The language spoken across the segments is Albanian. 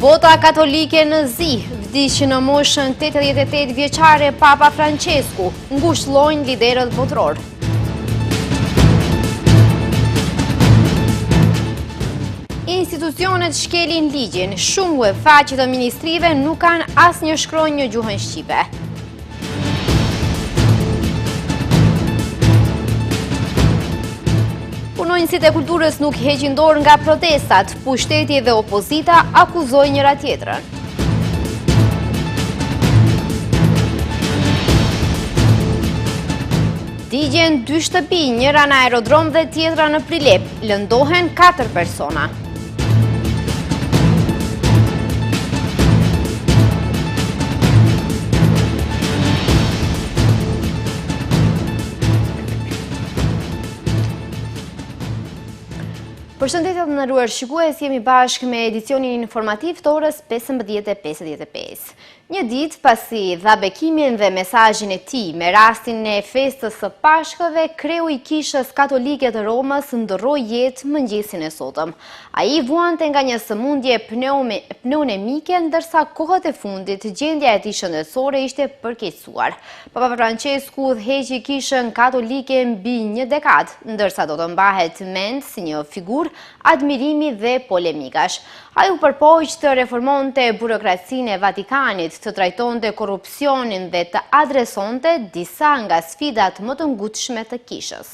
Bota katolike në zi, vdiq në moshën 88 vjeçare Papa Françesku, ngushëllojnë liderët botërorë. Institucionet shkelin ligjin, shumë web faqe të ministrive nuk kanë asnjë shkronjë në gjuhën shqipe. Punonjësit e kulturës nuk heqin dorë nga protestat, pushteti dhe opozita akuzojnë njëra-tjetrën. Digjen dy shtëpi, njëra në aerodrom dhe tjetra në Prilep, lëndohen 4 persona. Përshëndetje të nderuar shikues, jemi bashkë me edicionin informativ të orës 15.55. Një ditë pasi dha bekimin dhe mesazhin e tij me rastin e festës së Pashkëve, kreu i Kishës Katolike të Romës ndërroi jetë mëngjesin e sotëm. Ai vuante nga një sëmundje pneumonike, ndërsa kohët e fundit gjendja e tij shëndetësore ishte përkeqësuar. Papa Françesku udhëhoqi Kishën Katolike mbi një dekadë, ndërsa do të mbahet mend si një figurë admirimi dhe polemikash. Ai u përpoq të reformonte burokracinë e Vatikanit, të trajtonte korrupsionin dhe të adresonte disa nga sfidat më të ngutshme të kishës.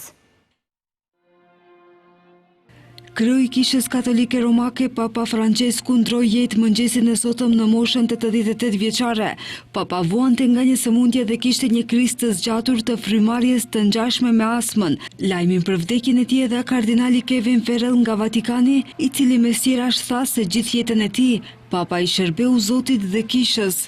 Kreu i Kishës Katolike Romake, Papa Françesku ndërroi jetë mëngjesin e sotëm në moshën 88 vjeçare. Papa vuante nga një sëmundje dhe kishte një krizë të zgjatur të frymëmarrjes të ngjashme me astmën. Lajmin për vdekjen e tij e dha kardinali Kevin Farrell nga Vatikani, i cili mes tjerash tha se gjithë jetën e tij, Papa i shërbeu Zotit dhe Kishës.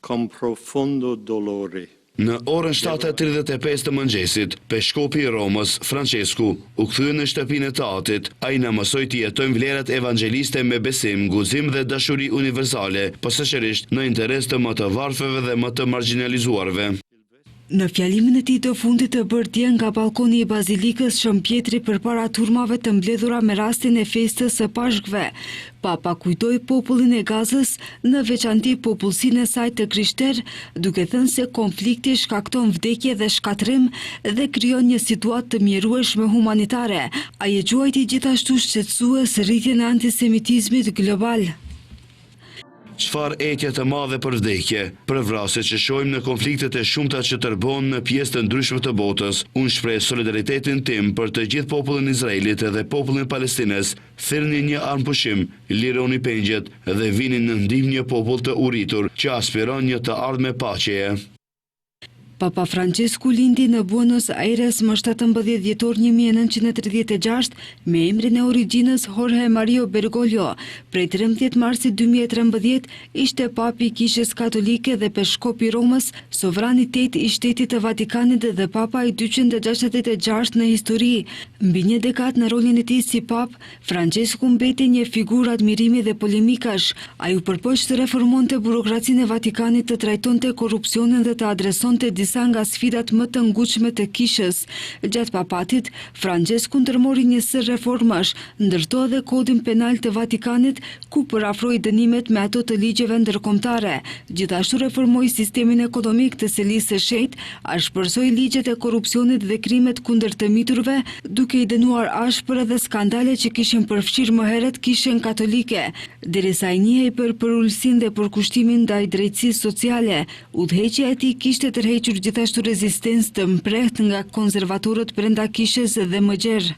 Con profondo dolore. Në orën 7:35 të mëngjesit, peshkopi i Romës, Françesku, u kthye në shtëpinë e të atit. Ai na mësoi të jetojmë vlerat evangjeliste me besim, guxim dhe dashuri universale, posaçërisht në interes të më të varfërve dhe më të margjinalizuarve. Në fjalimin e tij të fundit të bërë dje nga ballkoni i Bazilikës Shën Pjetri përpara turmave të mbledhura me rastin e festës së Pashkëve, Papa kujtoi popullin e Gazës, në veçanti popullsinë e saj të krishterë, duke thënë se konflikti shkakton vdekje dhe shkatërrim dhe krijon një situatë të mjerueshme humanitare. Ai e quajti gjithashtu shqetësues rritjen e antisemitizmit global. Çfarë etje të madhe për vdekje, për vrasje që shohim në konfliktet e shumta që tërbohen në pjesë të ndryshme të botës. Unë shpreh solidaritetin tim për të gjithë popullin izraelit dhe popullin palestinez. Thirrni një armëpushim, lironi pengjet dhe vini në ndihmë një popull të uritur që aspiron një të ardhme paqeje. Papa Françesku lindi në Buenos Aires më 17 dhjetor 1936 me emrin e origjinës Jorge Mario Bergoglio. Prej 13 marsit 2013 ishte papi i Kishës Katolike dhe peshkop i Romës, sovran i tetë i Shtetit të Vatikanit dhe papa i 266 në histori. Mbi një dekadë në rolin e tij si papë, Françesku mbeti një figurë admirimi dhe polemikash. Ai u përpoq të reformonte burokracinë e Vatikanit, të trajtonte korrupsionin dhe të adresonte disa nga sfidat më të ngutshme të kishës. Gjatë papatit, Françesku ndërmori një sërë reformash, ndër to edhe Kodin Penal të Vatikanit, ku përafroi dënimet me ato të ligjeve ndërkombëtare. Gjithashtu reformoi sistemin ekonomik të Selisë së Shenjtë, ashpërsoi ligjet e korrupsionit dhe krimet kundër të miturve, duke i dënuar ashpër edhe skandale që kishin përfshirë më herët Kishën Katolike. Derisa ai njihej për përulësinë dhe përkushtimin ndaj drejtësisë sociale, udhëheqja e tij kishte tërhequr gjithashtu rezistencë të mprehtë nga konservatorët brenda kishës dhe më gjerë.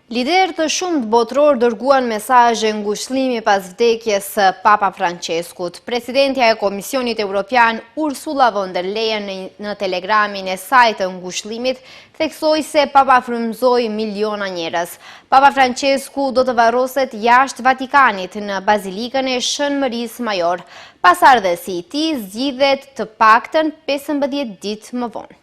Liderë të shumtë botërorë dërguan mesazhe ngushëllimi pas vdekjes së Papa Françeskut. Presidentja e Komisionit Europian Ursula von der Leyen në telegramin e saj të ngushëllimit theksoi se Papa frymëzoi miliona njerëz. Papa Françesku do të varroset jashtë Vatikanit në Bazilikën e Shën Mërisë Major. Pasardhësi i tij zgjidhet të paktën 15 ditë më vonë.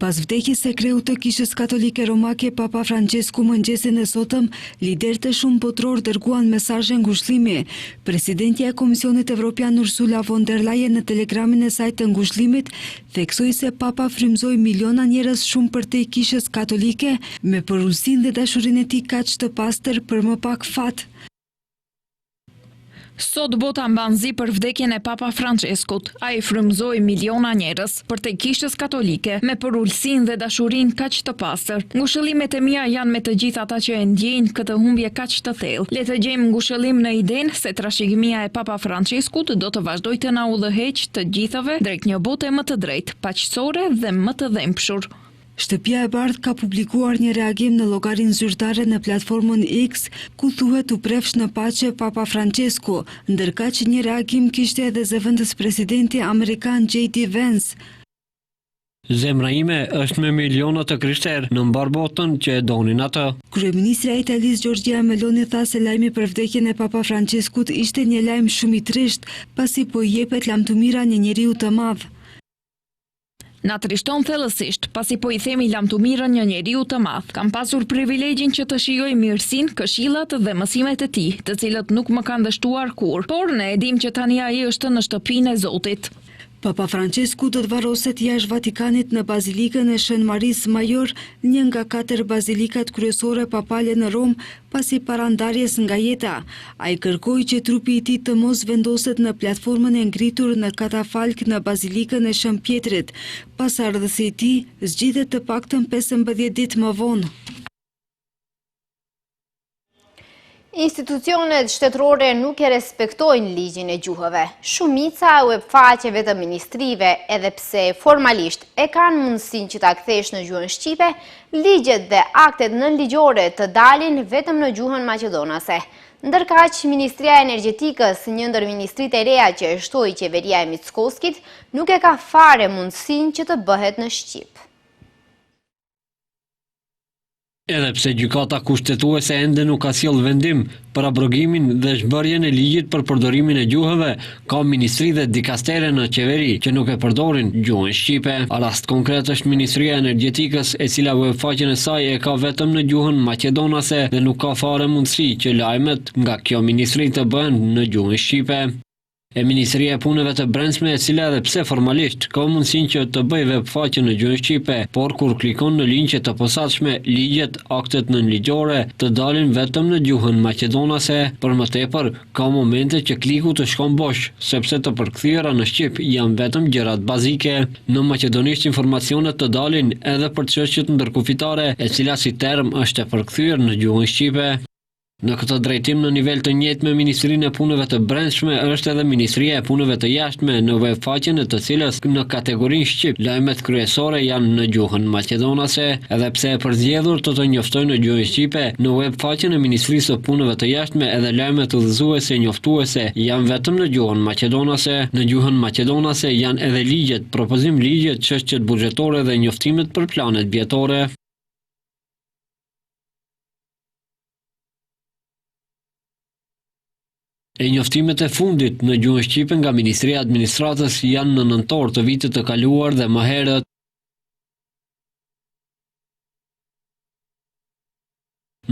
Pas vdekjes së kreut të Kishës Katolike Romake Papa Françesku mëngjesin e sotëm, liderë të shumtë botërorë dërguan mesazhe ngushëllimi. Presidentja e Komisionit Evropian Ursula von der Leyen në telegramin e saj të ngushëllimit theksoi se Papa frymëzoi miliona njerëz shumë përtej Kishës Katolike me përulësinë dhe dashurinë e tij kaq të pastër për më pak fat. Sot bota mban zi për vdekjen e Papa Françeskut. Ai frymëzoi miliona njerëz, përtej Kishës Katolike, me përulësinë dhe dashurinë kaq të pastër. Ngushëllimet e mia janë me të gjithë ata që e ndjejnë këtë humbje kaq të thellë. Le të gjejmë ngushëllim në idenë se trashëgimia e Papa Françeskut do të vazhdojë të na udhëheqë të gjithëve drejt një bote më të drejtë, paqësore dhe më të dhembshur. Shtëpia e Bardhë ka publikuar një reagim në llogarinë zyrtare në platformën X, ku thuhet u prefsh në paqe Papa Françesku, ndërkaq një reagim kishte edhe zëvendëspresidenti amerikan JD Vance. Zemra ime është me miliona të krishterë në mbarë botën që e donin atë. Kryeministrja e Italisë Giorgia Meloni tha se lajmi për vdekjen e Papa Françeskut ishte një lajm shumë i trishtë, pasi po i jepet lamtumira një njeriu të madh. Na trishton thellësisht, pasi po i themi lamtumirën një njeriu të madh. Kam pasur privilegjin që të shijoj mirësinë, këshillat dhe mësimet e tij, të cilët nuk më kanë dështuar kurrë. Por, ne e dimë që tani ai është në shtëpinë e Zotit. Papa Françesku do të varroset jashtë Vatikanit në Bazilikën e Shën Marisë Major, një nga katër bazilikat kryesore papale në Romë, pasi para ndarjes nga jeta, ai kërkoi që trupi i tij të mos vendoset në platformën e ngritur në katafalk në Bazilikën e Shën Pjetrit. Pasardhësi i tij zgjidhet të paktën 15 ditë më vonë. Institucionet shtetërore nuk e respektojnë ligjin e gjuhëve. Shumica e webfaqeve të ministrive, edhe pse formalisht e kanë mundësinë që ta kthesh në gjuhën shqipe, Ligjet dhe aktet nënligjore të dalin vetëm në gjuhën maqedonase. Ndërkaq, Ministria e Energjetikës, një ndër ministritë e reja që e shtoi qeveria e Mickoskit, nuk e ka fare mundësinë që të bëhet në shqip. Edhe pse Gjykata Kushtetuese ende nuk ka sjellë vendim për abrogimin dhe zhbërjen e ligjit për përdorimin e gjuhëve, ka ministri dhe dikastere në qeveri që nuk e përdorin gjuhën shqipe. Rast konkret është Ministria e Energjetikës, e cila uebfaqen e saj e ka vetëm në gjuhën maqedonase dhe nuk ka fare mundësi që lajmet nga kjo ministri të bëhen në gjuhën shqipe. E Ministria e Punëve të Brendshme e cila edhe pse formalisht ka mundësinë që të bëjë web-faqen në gjuhën shqipe, por kur klikon në linqe të posaçme, ligjet, aktet nënligjore, të dalin vetëm në gjuhën maqedonase. Për më tepër, ka momente që kliku të shkon bosh, sepse të përkthyera në shqip janë vetëm gjërat bazike. Në maqedonisht informacionet të dalin edhe për çështjet ndërkufitare, e cila si term është e përkthyer në gjuhën shqipe. Në këtë drejtim në nivel të njëjtë me Ministrinë e Punëve të Brendshme është edhe Ministria e Punëve të Jashtme në web-faqen e të cilës në kategorinë shqip lajmet kryesore janë në gjuhën maqedonase. Edhe pse e përzgjedhur të të njoftojë në gjuhën shqipe, në web-faqen e Ministrisë së Punëve të Jashtme edhe lajmet udhëzuese njoftuese janë vetëm në gjuhën maqedonase. Në gjuhën maqedonase janë edhe ligjet, propozim-ligjet, çështjet buxhetore dhe njoftimet për planet vjetore. E njoftimet e fundit në gjuhën shqipe nga Ministria e Administratës janë në nëntor të vitit të kaluar dhe më herët.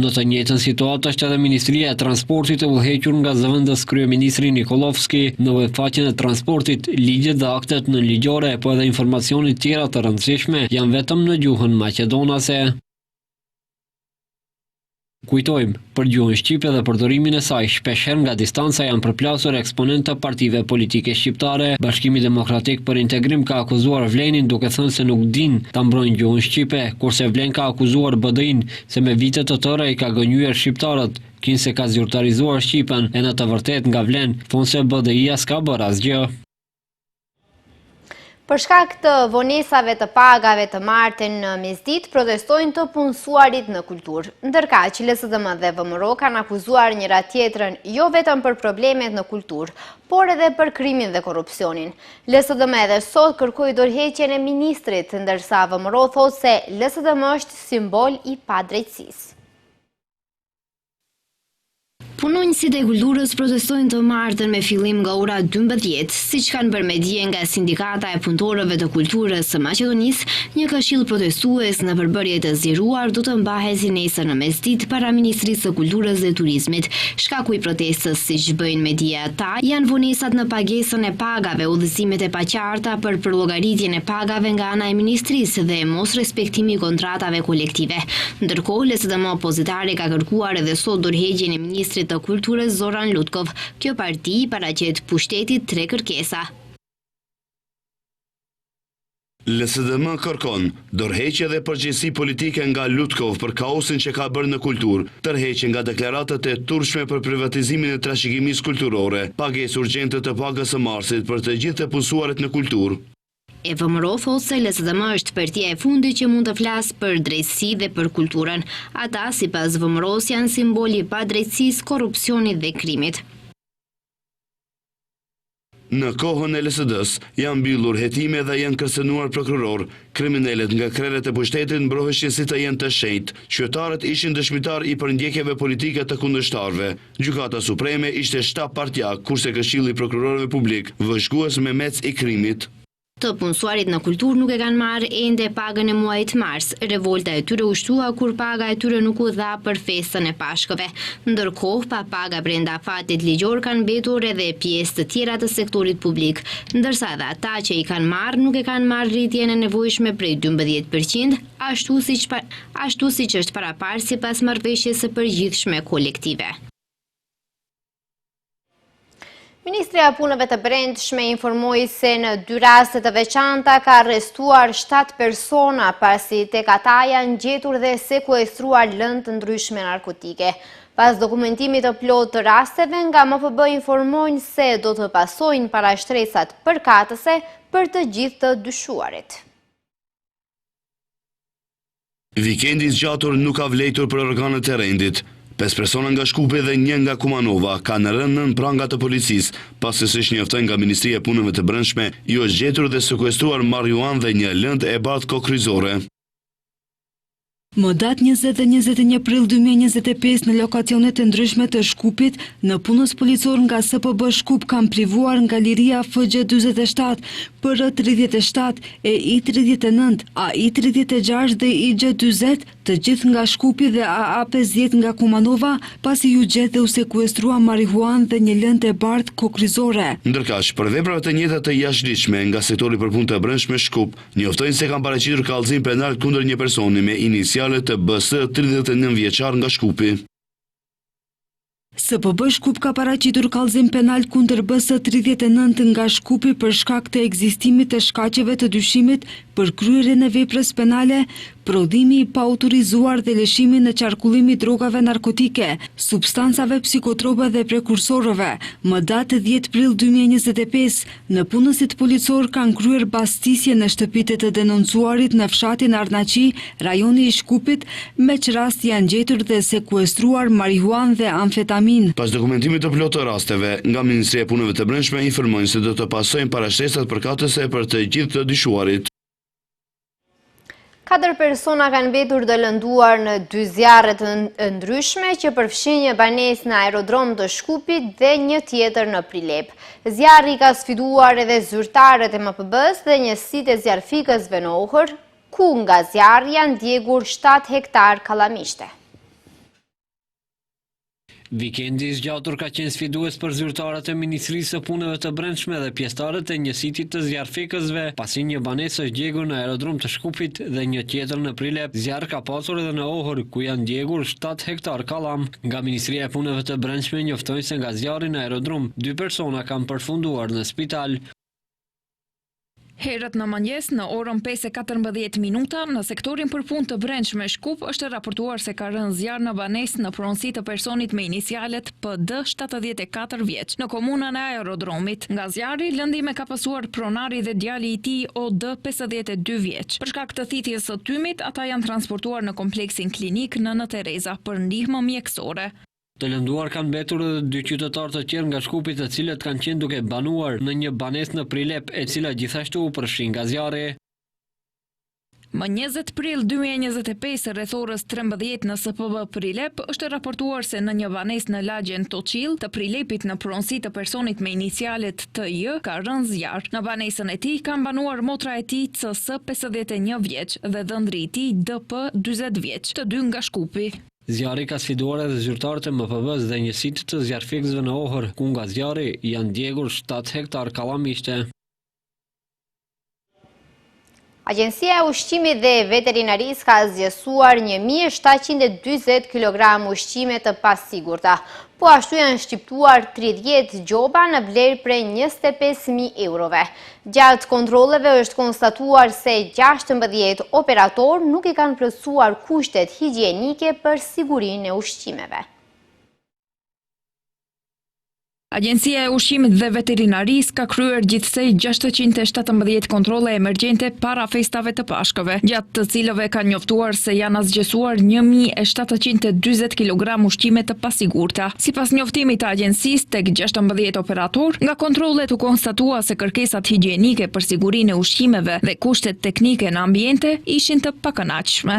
Në të njëjtën situatë është edhe Ministria e Transportit e udhëhequr nga zëvendës kryeministri Nikollovski në webfaqen e transportit, ligjet dhe aktet nënligjore, po edhe informacionet tjera të rëndësishme janë vetëm në gjuhën maqedonase. Kujtojmë, për gjuhën shqipe dhe përdorimin e saj, shpeshherë nga distanca janë përplasur eksponentë të partive politike shqiptare. Bashkimi Demokratik për Integrim ka akuzuar VLEN-in duke thënë se nuk dinë ta mbrojnë gjuhën shqipe, kurse VLEN ka akuzuar BDI-në se me vite të tëra i ka gënjyer shqiptarët, kinse ka zyrtarizuar shqipen, e në të vërtetë nga VLEN thonë se BDI-ja s'ka bërë asgjë. Për shkak të vonesave të pagave të martën në mesditë, protestojnë të punësuarit në kulturë. Ndërkaq, LSDM dhe VMRO kanë akuzuar njëra tjetrën jo vetëm për problemet në kulturë, por edhe për krimin dhe korrupsionin. LSDM edhe sot kërkoi dorëheqjen e ministrit, ndërsa VMRO thotë se LSDM është simbol i padrejtësisë. Punonjësit e kulturës protestojnë të martën me fillim nga ora 12, siç kanë bërë me dije nga Sindikata e Punëtorëve të Kulturës së Maqedonisë, një këshill protestues në përbërje të zgjeruar do të mbahet nesër në mesditë para Ministrisë së Kulturës dhe Turizmit. Shkaku i protestës, siç bëjnë me dije ata, janë vonesat në pagesën e pagave, udhëzimet e paqarta për përllogaritjen e pagave nga ana e ministrisë dhe mosrespektimi i kontratave kolektive. Ndërkohë, LSDM opozitare ka kërkuar edhe sot dorëheqjen e ministrit të Kulturës Zoran Lutkov. Kjo parti i paraqet pushtetit tre kërkesa. LSDM kërkon dorëheqje dhe përgjegjësi politike nga Lutkov për kaosin që ka bërë në kulturë, tërheqje nga deklaratat e turpshme për privatizimin e trashëgimisë kulturore, pagesë urgjente të pagës së marsit për të gjithë të punësuarit në kulturë. E VMRO thotë se LSDM është partia e fundit që mund të flasë për drejtësi dhe për kulturën. Ata, sipas VMRO-së, janë simboli i padrejtësisë, korrupsionit dhe krimit. Në kohën e LSD-së janë mbyllur hetime dhe janë kërcënuar prokurorë. Kriminelët nga krerët e pushtetit mbroheshin si të jenë të shenjtë. Qytetarët ishin dëshmitarë i përndjekjeve politike të kundërshtarëve. Gjykata Supreme ishte shtab partiak, kurse Këshilli i Prokurorëve Publik, vëzhgues memec i krimit. Të punësuarit në kulturë nuk e kanë marrë ende pagën e muajit mars. Revolta e tyre u shtua kur paga e tyre nuk u dha për festën e Pashkëve. Ndërkohë, pa paga brenda afatit ligjor kanë mbetur edhe pjesë të tjera të sektorit publik, ndërsa edhe ata që i kanë marrë nuk e kanë marrë rritjen e nevojshme prej 12 për qind, ashtu siç ashtu siç është paraparë sipas marrëveshjes së përgjithshme kolektive. Ministria e Punëve të Brendshme informoi se në dy raste të veçanta ka arrestuar 7 persona pasi tek ata janë gjetur dhe sekuestruar lëndë të ndryshme narkotike. Pas dokumentimit të plotë të rasteve nga MPB informojnë se do të pasojnë parashtresat përkatëse për të gjithë të dyshuarit. Vikendi i zgjatur nuk ka vlejtur për organet e rendit. Pesë persona nga Shkupi dhe një nga Kumanova kanë rënë nën pranga të policisë, pasi siç njoftojnë nga Ministria e Punëve të Brendshme, iu është gjetur dhe sekuestruar marihuanë dhe një lëndë e bardhë kokrrizore. Më datë 20 dhe 21 prill 2025 në lokacionet e ndryshme të Shkupit, nëpunës policorë nga SPB Shkup kanë privuar nga liria FG 47, PR 37, EI 39, AI 36 dhe IG 40, të gjithë nga Shkupi dhe AA 50 nga Kumanova, pasi iu gjet dhe u sekuestrua marihuanë dhe një lëndë e bardhë kokrrizore. Ndërkaq, për vepra të njëjta të jashtëligjshme nga Sektori për Punë të Brendshme Shkup, Njoftojnë se kanë paraqitur kallëzim penal kundër një personi me iniciale të BS, 39 vjeçar nga Shkupi. SPB Shkup ka paraqitur kallëzim penal kundër BS 39 nga Shkupi për shkak të ekzistimit të shkaqeve të dyshimit për kryerjen e veprës penale prodhimi i paautorizuar dhe lëshimi në qarkullim i drogave narkotike, substancave psikotrope dhe prekursorëve, më datë 10 prill 2025, Nëpunësit policorë kanë kryer bastisje në shtëpitë e të denoncuarit në fshatin Arnaqi, rajoni i Shkupit, me ç'rast janë gjetur dhe sekuestruar marihuanë dhe amfetaminë. Pas dokumentimit të plotë të rasteve, nga Ministria e Punëve të Brendshme informojnë se do të pasojnë parashtresat përkatëse për të gjithë të dyshuarit. Katër persona kanë mbetur të lënduar në dy zjarre të ndryshme që përfshinë një banesë në aerodrom të Shkupit dhe një tjetër në Prilep. Zjarri ka sfiduar edhe zyrtarët e MPB-së dhe njësitë e zjarrfikësve në Ohër, ku nga zjarri janë djegur 7 hektar kallamishte. Vikendi i zgjatur ka qenë sfidues për zyrtarët e Ministrisë së Punëve të Brendshme dhe pjesëtarët e njësitit të zjarrfikësve, pasi një banesë është djegur në aerodrom të Shkupit dhe një tjetër në Prilep. Zjarr ka pasur edhe në Ohër, ku janë djegur 7 hektar kallam. Nga Ministria e Punëve të Brendshme njoftojnë se nga zjarri në aerodrom, dy persona kanë përfunduar në spital. Herët në mëngjes, në orën 5:14 minuta, në sektorin për punë të brendshme Shkup është raportuar se ka rënë zjarr në banesë në pronësi të personit me inicialet PD 74 vjeç, në komunën e Aerodromit. Nga zjarri, lëndime ka pësuar pronari dhe djali i tij OD 52 vjeç. Për shkak të thithjes së tymit, ata janë transportuar në kompleksin klinik Nënë Tereza për ndihmë mjekësore. Të lënduar kanë mbetur edhe dy qytetarë të tjerë nga Shkupi të cilët kanë qenë duke banuar në një banesë në Prilep, e cila gjithashtu u përfshi nga zjarri. Më 20 prill 2025, rreth orës 13 në SPB Prilep, është raportuar se në një banesë në lagjen Toçill të Prilepit në pronësi të personit me inicialet TJ ka rënë zjarr. Në banesën e tij kanë banuar motra e tij CS 51 vjeç dhe dhëndri i tij DP 40 vjeç, të dy nga Shkupi. Zjarri ka sfiduar edhe zyrtarët e MPB-së dhe njësitë të zjarrfikësve në Ohër, ku nga zjarri janë djegur 7 hektar kallamishte. Agjencia e Ushqimit dhe Veterinarisë ka asgjësuar 1740 kg ushqime të pasigurta. Po ashtu janë shqiptuar 30 gjoba në vlerë prej 25.000 eurove. Gjatë kontrolleve është konstatuar se 16 operatorë nuk i kanë plotësuar kushtet higjienike për sigurinë e ushqimeve. Agjencia e Ushqimit dhe Veterinarisë ka kryer gjithsej 617 kontrolle emergjente para festave të Pashkëve, gjatë të cilëve kanë njoftuar se janë asgjësuar 1740 kg ushqime të pasigurta. Sipas njoftimit të agjencisë, tek 16 operatorë, nga kontrollet u konstatua se kërkesat higjienike për sigurinë e ushqimeve dhe kushtet teknike në ambiente ishin të pakënaqshme.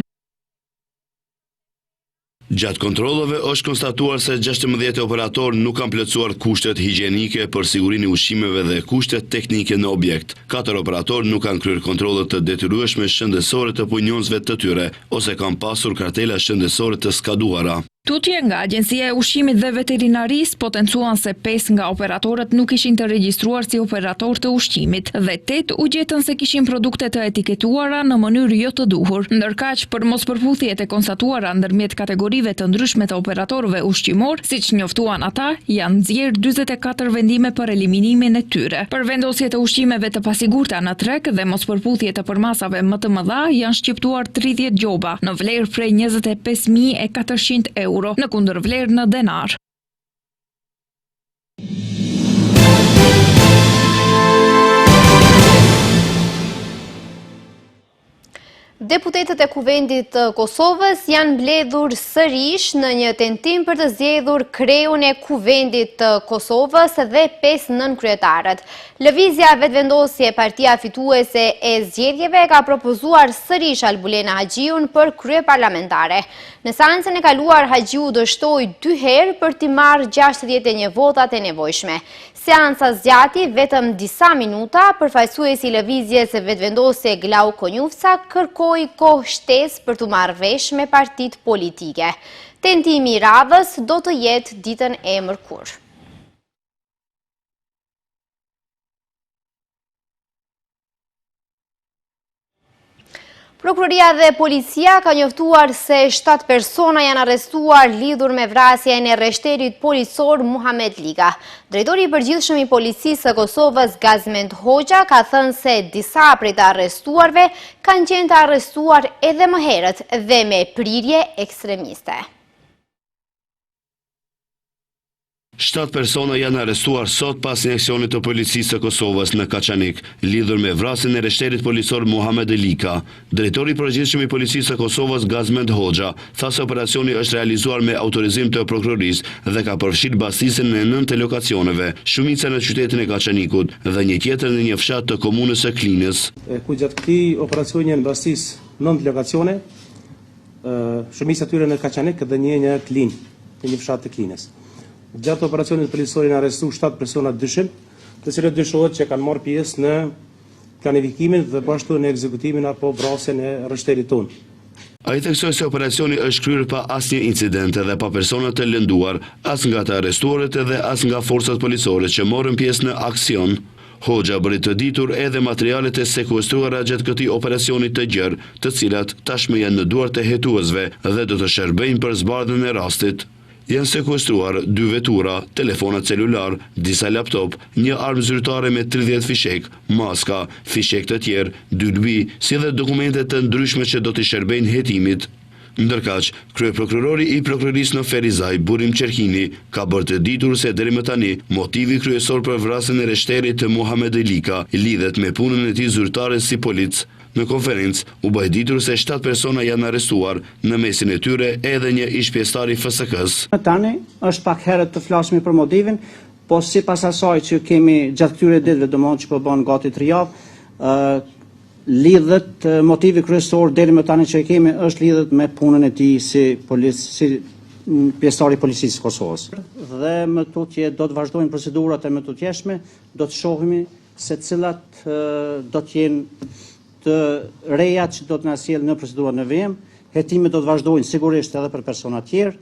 Gjatë kontrolleve është konstatuar se 16 operatorë nuk kanë plotësuar kushtet higjienike për sigurinë e ushqimeve dhe kushtet teknike në objekt. Katër operatorë nuk kanë kryer kontrolle të detyrueshme shëndetësore të punonjësve të tyre ose kanë pasur kartela shëndetësore të skaduara. Tutje, nga Agjencia e Ushqimit dhe Veterinarisë potencuan se pesë nga operatorët nuk ishin të regjistruar si operatorë të ushqimit dhe tetë u gjetën se kishin produkte të etiketuara në mënyrë jo të duhur. Ndërkaq, për mospërputhjet e konstatuara ndërmjet kategorive të ndryshme të operatorëve ushqimorë, siç njoftuan ata, janë nxjerrë 44 vendime për eliminimin e tyre. Për vendosje të ushqimeve të pasigurta në treg dhe mospërputhje të përmasave më të mëdha janë shqiptuar 30 gjoba, në vlerë prej 25.400 euro, në kundërvlerë në denar. Deputetët e Kuvendit të Kosovës janë mbledhur sërish në një tentim për të zgjedhur kreun e Kuvendit të Kosovës dhe 5 nënkryetarët. Lëvizja Vetëvendosje partia fituese e zgjedhjeve ka propozuar sërish Albulena Haxhiun për kryeparlamentare. Në seancën e kaluar Haxhiu dështoi dy herë për t'i marrë 61 votat e nevojshme. Seanca zgjati vetëm disa minuta, përfaqësuesi i lëvizjes Vetëvendosje Glauk Konjufca kërkoi kohë shtesë për t'u marrë vesh me partitë politike. Tentimi i radhës do të jetë ditën e mërkurë. Prokuroria dhe policia ka njoftuar se 7 persona janë arrestuar lidhur me vrasjen e rreshterit policor Muhamet Lika. Drejtori i përgjithshëm i policisë së Kosovës Gazmend Hoxha ka thënë se disa prej të arrestuarve kanë qenë të arrestuar edhe më herët dhe me prirje ekstremiste. Shtatë persona janë arrestuar sot pas një aksioni të policisë së Kosovës në Kaçanik, lidhur me vrasjen e rreshterit policor Muhamed Lika. Drejtori i përgjithshëm i Policisë së Kosovës, Gazmend Hoxha, tha se operacioni është realizuar me autorizim të prokurorisë dhe ka përfshirë bastisjen e nëntë lokacioneve, shumica në qytetin e Kaçanikut dhe një tjetër në një fshat të komunës së Klinës. Ku gjatë këtij operacioni janë bastis nëntë lokacione, shumica e tyre në Kaçanik dhe një në Klinë, në një fshat të Klinës. Gjatë operacionit policor janë arrestuar 7 persona të dyshim, të cilët dyshohet që kanë marrë pjesë në planifikimin dhe po ashtu në ekzekutimin apo vrasjen e rreshterit tonë. Ai theksoi se operacioni është kryer pa asnjë incident dhe pa persona të lënduar, as nga të arrestuarit dhe as nga forcat policore që morën pjesë në aksion. Hoxha bëri të ditur edhe materialet e sekuestruara gjatë këtij operacioni të gjerë, të cilat tashmë janë në duart e hetuesve dhe do të shërbejnë për zbardhjen e rastit. Janë sekuestruar dy vetura, telefona celularë, disa laptopë, një armë zyrtare me 30 fishekë, maska, fishekë të tjerë, dylbi, si dhe dokumente të ndryshme që do t'i shërbejnë hetimit. Ndërkaq, kryeprokurori i Prokurorisë në Ferizaj, Burim Qerkini, ka bërë të ditur se deri më tani, motivi kryesor për vrasjen e rreshterit Muhamed Lika lidhet me punën e tij zyrtare si polic. Në konferencë, u bë e ditur se shtatë persona janë arrestuar, në mesin e tyre edhe një ish-pjesëtar i FSK-së. Tani është pak herët të flasim për motivin, po sipas asaj që kemi gjatë këtyre ditëve, domethënë që po bën gati 3 javë, ë. Lidhet motivi kryesor deri më tani që e kemi është lidhet me punën e tij si polic, si pjesëtar i policisë së Kosovës. Dhe më tutje do të vazhdojnë procedurat e mëtutjeshme, do të shohim se cilat do të jenë të reja që do të na sjellë në procedurat në vijim. Hetimet do të vazhdojnë sigurisht edhe për persona tjerë.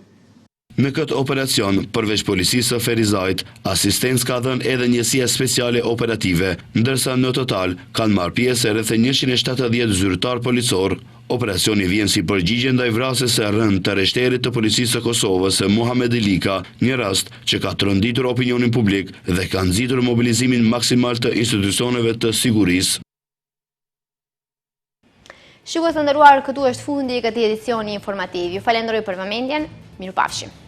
Në këtë operacion, përveç Policisë së Ferizajt, asistencë ka dhënë edhe Njësia Speciale Operative, ndërsa në total kanë marrë pjesë rreth 170 zyrtarë policorë. Operacioni vjen si përgjigje ndaj vrasjes së rëndë të rreshterit të Policisë së Kosovës, Muhamed Lika, një rast që ka tronditur opinionin publik dhe ka nxitur mobilizimin maksimal të institucioneve të sigurisë. Shikues të nderuar, këtu është fundi i këtij edicioni informativ. Ju falenderoj për vëmendjen. Mirupafshim.